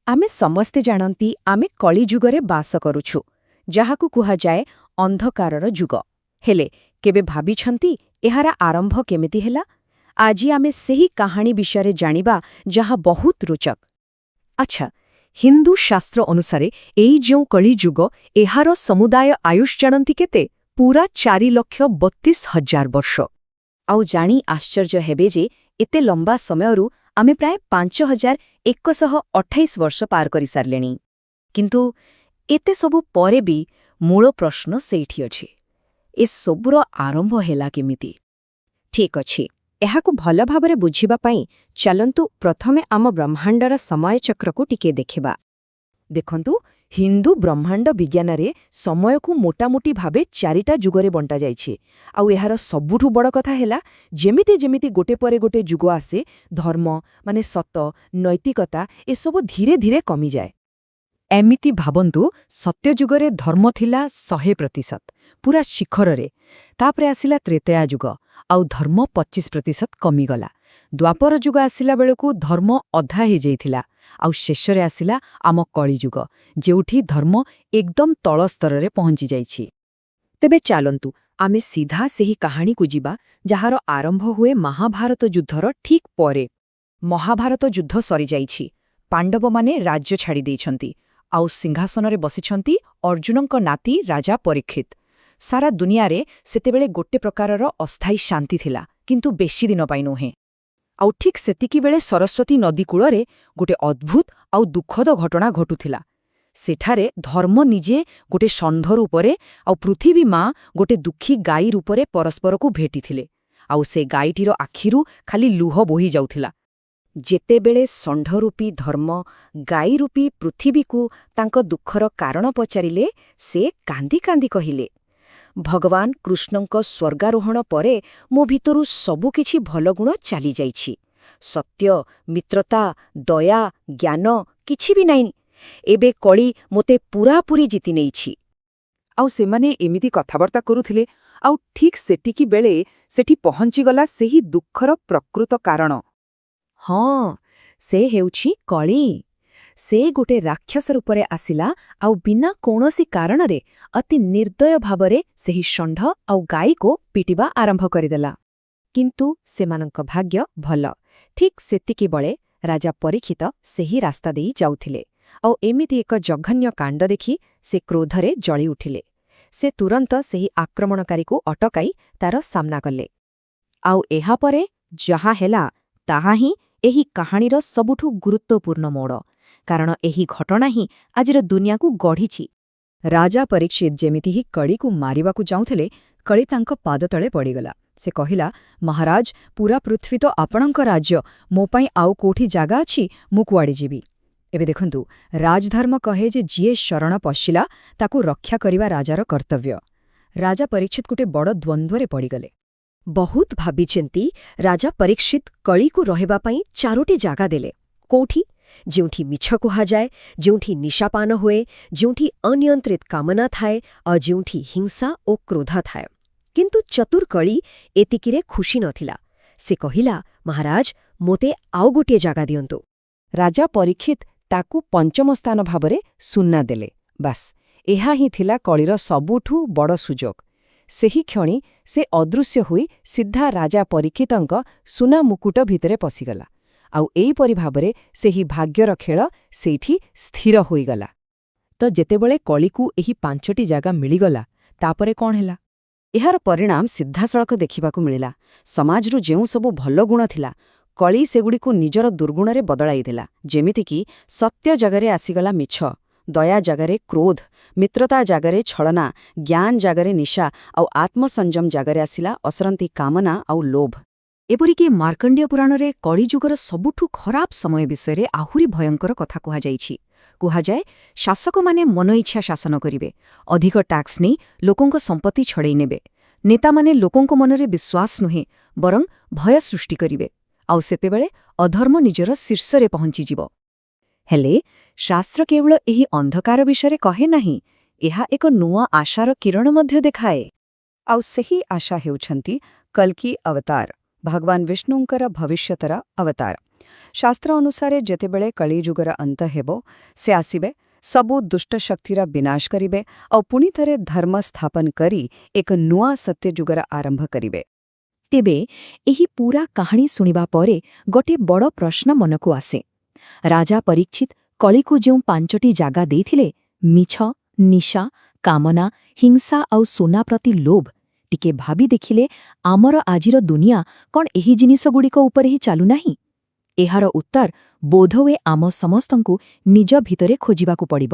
ଆମେ ସମସ୍ତେ ଜାଣନ୍ତି, ଆମେ କଳିଯୁଗରେ ବାସ କରୁଛୁ, ଯାହାକୁ କୁହାଯାଏ ଅନ୍ଧକାରର ଯୁଗ। ହେଲେ କେବେ ଭାବିଛନ୍ତି, ଏହାର ଆରମ୍ଭ କେମିତି ହେଲା? ଆଜି ଆମେ ସେହି କାହାଣୀ ବିଷୟରେ ଜାଣିବା, ଯାହା ବହୁତ ରୋଚକ। ଆଚ୍ଛା, ହିନ୍ଦୁ ଶାସ୍ତ୍ର ଅନୁସାରେ ଏଇ ଯେଉଁ କଳିଯୁଗ, ଏହାର ସମୁଦାୟ ଆୟୁଷ ଜାଣନ୍ତି କେତେ? ପୂରା 4,32,000 ବର୍ଷ। ଆଉ ଜାଣି ଆଶ୍ଚର୍ଯ୍ୟ ହେବେ ଯେ ଏତେ ଲମ୍ବା ସମୟରୁ ଆମେ ପ୍ରାୟ 5128 ବର୍ଷ ପାର କରିସାରିଲେଣି। କିନ୍ତୁ ଏତେ ସବୁ ପରେ ବି ମୂଳ ପ୍ରଶ୍ନ ସେଇଠି ଅଛି, ଏସବୁର ଆରମ୍ଭ ହେଲା କେମିତି? ଠିକ୍ ଅଛି, ଏହାକୁ ଭଲ ଭାବରେ ବୁଝିବା ପାଇଁ ଚାଲନ୍ତୁ ପ୍ରଥମେ ଆମ ବ୍ରହ୍ମାଣ୍ଡର ସମୟଚକ୍ରକୁ ଟିକେ ଦେଖିବା। ଦେଖନ୍ତୁ, ହିନ୍ଦୁ ବ୍ରହ୍ମାଣ୍ଡ ବିଜ୍ଞାନରେ ସମୟକୁ ମୋଟାମୋଟି ଭାବେ ଚାରିଟା ଯୁଗରେ ବଣ୍ଟାଯାଇଛି। ଆଉ ଏହାର ସବୁଠୁ ବଡ଼ କଥା ହେଲା, ଯେମିତି ଯେମିତି ଗୋଟେ ପରେ ଗୋଟେ ଯୁଗ ଆସେ, ଧର୍ମ ମାନେ ସତ, ନୈତିକତା ଏସବୁ ଧୀରେ ଧୀରେ କମିଯାଏ। ଏମିତି ଭାବନ୍ତୁ, ସତ୍ୟଯୁଗରେ ଧର୍ମ ଥିଲା 100%, ପୁରା ଶିଖରରେ। ତାପରେ ଆସିଲା ତ୍ରେତୟା ଯୁଗ, ଆଉ ଧର୍ମ 25% କମିଗଲା। ଦ୍ୱାପର ଯୁଗ ଆସିଲା ବେଳକୁ ଧର୍ମ ଅଧା ହେଇଯାଇଥିଲା। ଆଉ ଶେଷରେ ଆସିଲା ଆମ କଳିଯୁଗ, ଯେଉଁଠି ଧର୍ମ ଏକଦମ ତଳ ସ୍ତରରେ ପହଞ୍ଚିଯାଇଛି। ତେବେ ଚାଲନ୍ତୁ, ଆମେ ସିଧା ସେହି କାହାଣୀକୁ ଯିବା, ଯାହାର ଆରମ୍ଭ ହୁଏ ମହାଭାରତ ଯୁଦ୍ଧର ଠିକ୍ ପରେ। ମହାଭାରତ ଯୁଦ୍ଧ ସରିଯାଇଛି। ପାଣ୍ଡବମାନେ ରାଜ୍ୟ ଛାଡ଼ି ଦେଇଛନ୍ତି, ଆଉ ସିଂହାସନରେ ବସିଛନ୍ତି ଅର୍ଜୁନଙ୍କ ନାତି ରାଜା ପରୀକ୍ଷିତ। ସାରା ଦୁନିଆରେ ସେତେବେଳେ ଗୋଟେ ପ୍ରକାରର ଅସ୍ଥାୟୀ ଶାନ୍ତି ଥିଲା, କିନ୍ତୁ ବେଶୀ ଦିନ ପାଇଁ ନୁହେଁ। ଆଉ ଠିକ୍ ସେତିକିବେଳେ ସରସ୍ୱତୀ ନଦୀ କୂଳରେ ଗୋଟେ ଅଦ୍ଭୁତ ଆଉ ଦୁଃଖଦ ଘଟଣା ଘଟୁଥିଲା। ସେଠାରେ ଧର୍ମ ନିଜେ ଗୋଟେ ଷଣ୍ଢ ରୂପରେ ଆଉ ପୃଥିବୀ ମା ଗୋଟେ ଦୁଃଖୀ ଗାଈ ରୂପରେ ପରସ୍ପରକୁ ଭେଟିଥିଲେ। ଆଉ ସେ ଗାଈଟିର ଆଖିରୁ ଖାଲି ଲୁହ ବୋହି ଯାଉଥିଲା। ଯେତେବେଳେ ଷଣ୍ଢରୂପୀ ଧର୍ମ ଗାଈରୂପୀ ପୃଥିବୀକୁ ତାଙ୍କ ଦୁଃଖର କାରଣ ପଚାରିଲେ, ସେ କାନ୍ଦି କାନ୍ଦି କହିଲେ, "ଭଗବାନ କୃଷ୍ଣଙ୍କ ସ୍ୱର୍ଗାରୋହଣ ପରେ ମୋ ଭିତରୁ ସବୁକିଛି ଭଲ ଗୁଣ ଚାଲିଯାଇଛି। ସତ୍ୟ, ମିତ୍ରତା, ଦୟା, ଜ୍ଞାନ କିଛି ବି ନାହିଁ। ଏବେ କଳି ମୋତେ ପୂରାପୂରି ଜିତି ନେଇଛି।" ଆଉ ସେମାନେ ଏମିତି କଥାବାର୍ତ୍ତା କରୁଥିଲେ, ଆଉ ଠିକ୍ ସେତିକି ବେଳେ ସେଠି ପହଞ୍ଚିଗଲା ସେହି ଦୁଃଖର ପ୍ରକୃତ କାରଣ। ହଁ, ସେ ହେଉଛି କଳି। ସେ ଗୋଟେ ରାକ୍ଷସ ରୂପରେ ଆସିଲା, ଆଉ ବିନା କୌଣସି କାରଣରେ ଅତି ନିର୍ଦ୍ଦୟ ଭାବରେ ସେହି ଷଣ୍ଢ ଆଉ ଗାଈକୁ ପିଟିବା ଆରମ୍ଭ କରିଦେଲା। କିନ୍ତୁ ସେମାନଙ୍କ ଭାଗ୍ୟ ଭଲ, ଠିକ୍ ସେତିକି ବେଳେ ରାଜା ପରୀକ୍ଷିତ ସେହି ରାସ୍ତା ଦେଇ ଯାଉଥିଲେ, ଆଉ ଏମିତି ଏକ ଜଘନ୍ୟ କାଣ୍ଡ ଦେଖି ସେ କ୍ରୋଧରେ ଜଳି ଉଠିଲେ। ସେ ତୁରନ୍ତ ସେହି ଆକ୍ରମଣକାରୀକୁ ଅଟକାଇ ତାର ସାମ୍ନା କଲେ। ଆଉ ଏହାପରେ ଯାହା ହେଲା, ତାହା ହିଁ ଏହି କାହାଣୀର ସବୁଠୁ ଗୁରୁତ୍ୱପୂର୍ଣ୍ଣ ମୋଡ଼, କାରଣ ଏହି ଘଟଣା ହିଁ ଆଜିର ଦୁନିଆକୁ ଗଢ଼ିଛି। ରାଜା ପରୀକ୍ଷିତ ଯେମିତି ହିଁ କଳିକୁ ମାରିବାକୁ ଚାହୁଁଥିଲେ, କଳି ତାଙ୍କ ପାଦ ତଳେ ପଡ଼ିଗଲା। ସେ କହିଲା, "ମହାରାଜ, ପୁରା ପୃଥ୍ୱୀ ତ ଆପଣଙ୍କ ରାଜ୍ୟ। ମୋ ପାଇଁ ଆଉ କୋଉଠି ଜାଗା ଅଛି? ମୁଁ କୁଆଡ଼େ ଯିବି?" ଏବେ ଦେଖନ୍ତୁ, ରାଜଧର୍ମ କହେ ଯେ ଯିଏ ଶରଣ ପଶିଲା, ତାକୁ ରକ୍ଷା କରିବା ରାଜାର କର୍ତ୍ତବ୍ୟ। ରାଜା ପରୀକ୍ଷିତ ଗୋଟେ ବଡ଼ ଦ୍ୱନ୍ଦ୍ୱରେ ପଡ଼ିଗଲେ। ବହୁତ ଭାବିଚିନ୍ତି ରାଜା ପରୀକ୍ଷିତ କଳିକୁ ରହିବା ପାଇଁ ଚାରୋଟି ଜାଗା ଦେଲେ। କୋଉଠି? ଯେଉଁଠି ମିଛ କୁହାଯାଏ, ଯେଉଁଠି ନିଶାପାନ ହୁଏ, ଯେଉଁଠି ଅନିୟନ୍ତ୍ରିତ କାମନା ଥାଏ ଆଉ ଯେଉଁଠି ହିଂସା ଓ କ୍ରୋଧ ଥାଏ। କିନ୍ତୁ ଚତୁର କଳି ଏତିକିରେ ଖୁସି ନଥିଲା। ସେ କହିଲା, "ମହାରାଜ, ମୋତେ ଆଉ ଗୋଟିଏ ଜାଗା ଦିଅନ୍ତୁ।" ରାଜା ପରୀକ୍ଷିତ ତାକୁ ପଞ୍ଚମ ସ୍ଥାନ ଭାବରେ ସୁନା ଦେଲେ। ବାସ୍, ଏହା ହିଁ ଥିଲା କଳିର ସବୁଠୁ ବଡ଼ ସୁଯୋଗ। ସେହି କ୍ଷଣି ସେ ଅଦୃଶ୍ୟ ହୋଇ ସିଧା ରାଜା ପରୀକ୍ଷିତଙ୍କ ସୁନା ମୁକୁଟ ଭିତରେ ପଶିଗଲା। ଆଉ ଏହିପରି ଭାବରେ ସେହି ଭାଗ୍ୟର ଖେଳ ସେଇଠି ସ୍ଥିର ହୋଇଗଲା। ତ ଯେତେବେଳେ କଳିକୁ ଏହି ପାଞ୍ଚଟି ଜାଗା ମିଳିଗଲା, ତାପରେ କ'ଣ ହେଲା? ଏହାର ପରିଣାମ ସିଧାସଳଖ ଦେଖିବାକୁ ମିଳିଲା। ସମାଜରୁ ଯେଉଁ ସବୁ ଭଲ ଗୁଣ ଥିଲା, କଳି ସେଗୁଡ଼ିକୁ ନିଜର ଦୁର୍ଗୁଣରେ ବଦଳାଇଦେଲା। ଯେମିତିକି ସତ୍ୟ ଜାଗାରେ ଆସିଗଲା ମିଛ, ଦୟା ଜାଗାରେ କ୍ରୋଧ, ମିତ୍ରତା ଜାଗାରେ ଛଳନା, ଜ୍ଞାନ ଜାଗାରେ ନିଶା, ଆଉ ଆତ୍ମସଂଯମ ଜାଗାରେ ଆସିଲା ଅସରନ୍ତି କାମନା ଆଉ ଲୋଭ। ଏପରିକି ମାର୍କଣ୍ଡେୟ ପୁରାଣରେ କଳିଯୁଗର ସବୁଠୁ ଖରାପ ସମୟ ବିଷୟରେ ଆହୁରି ଭୟଙ୍କର କଥା କୁହାଯାଇଛି। କୁହାଯାଏ, ଶାସକମାନେ ମନଇଚ୍ଛା ଶାସନ କରିବେ, ଅଧିକ ଟ୍ୟାକ୍ସ ନେଇ ଲୋକଙ୍କ ସମ୍ପତ୍ତି ଛଡ଼େଇ ନେବେ। ନେତାମାନେ ଲୋକଙ୍କ ମନରେ ବିଶ୍ୱାସ ନୁହେଁ, ବରଂ ଭୟ ସୃଷ୍ଟି କରିବେ। ଆଉ ସେତେବେଳେ ଅଧର୍ମ ନିଜର ଶୀର୍ଷରେ ପହଞ୍ଚିଯିବ। ହେଲେ ଶାସ୍ତ୍ର କେବଳ ଏହି ଅନ୍ଧକାର ବିଷୟରେ କହେ ନାହିଁ, ଏହା ଏକ ନୂଆ ଆଶାର କିରଣ ମଧ୍ୟ ଦେଖାଏ। ଆଉ ସେହି ଆଶା ହେଉଛନ୍ତି କଲ୍କି ଅବତାର, ଭଗବାନ ବିଷ୍ଣୁଙ୍କର ଭବିଷ୍ୟତର ଅବତାର। ଶାସ୍ତ୍ର ଅନୁସାରେ ଯେତେବେଳେ କଳିଯୁଗର ଅନ୍ତ ହେବ, ସେ ଆସିବେ, ସବୁ ଦୁଷ୍ଟ ଶକ୍ତିର ବିନାଶ କରିବେ ଆଉ ପୁଣି ଥରେ ଧର୍ମ ସ୍ଥାପନ କରି ଏକ ନୂଆ ସତ୍ୟଯୁଗର ଆରମ୍ଭ କରିବେ। ତେବେ ଏହି ପୂରା କାହାଣୀ ଶୁଣିବା ପରେ ଗୋଟେ ବଡ଼ ପ୍ରଶ୍ନ ମନକୁ ଆସେ। ରାଜା ପରୀକ୍ଷିତ କଳିକୁ ଯେଉଁ 5ଟି ଜାଗା ଦେଇଥିଲେ, ମିଛ, ନିଶା, କାମନା, ହିଂସା ଆଉ ସୁନା ପ୍ରତି ଲୋଭ, ଟିକେ ଭାବି ଦେଖିଲେ ଆମର ଆଜିର ଦୁନିଆ କ'ଣ ଏହି ଜିନିଷଗୁଡ଼ିକ ଉପରେ ହିଁ ଚାଲୁନାହିଁ? ଏହାର ଉତ୍ତର ବୋଧହୁଏ ଆମ ସମସ୍ତଙ୍କୁ ନିଜ ଭିତରେ ଖୋଜିବାକୁ ପଡ଼ିବ।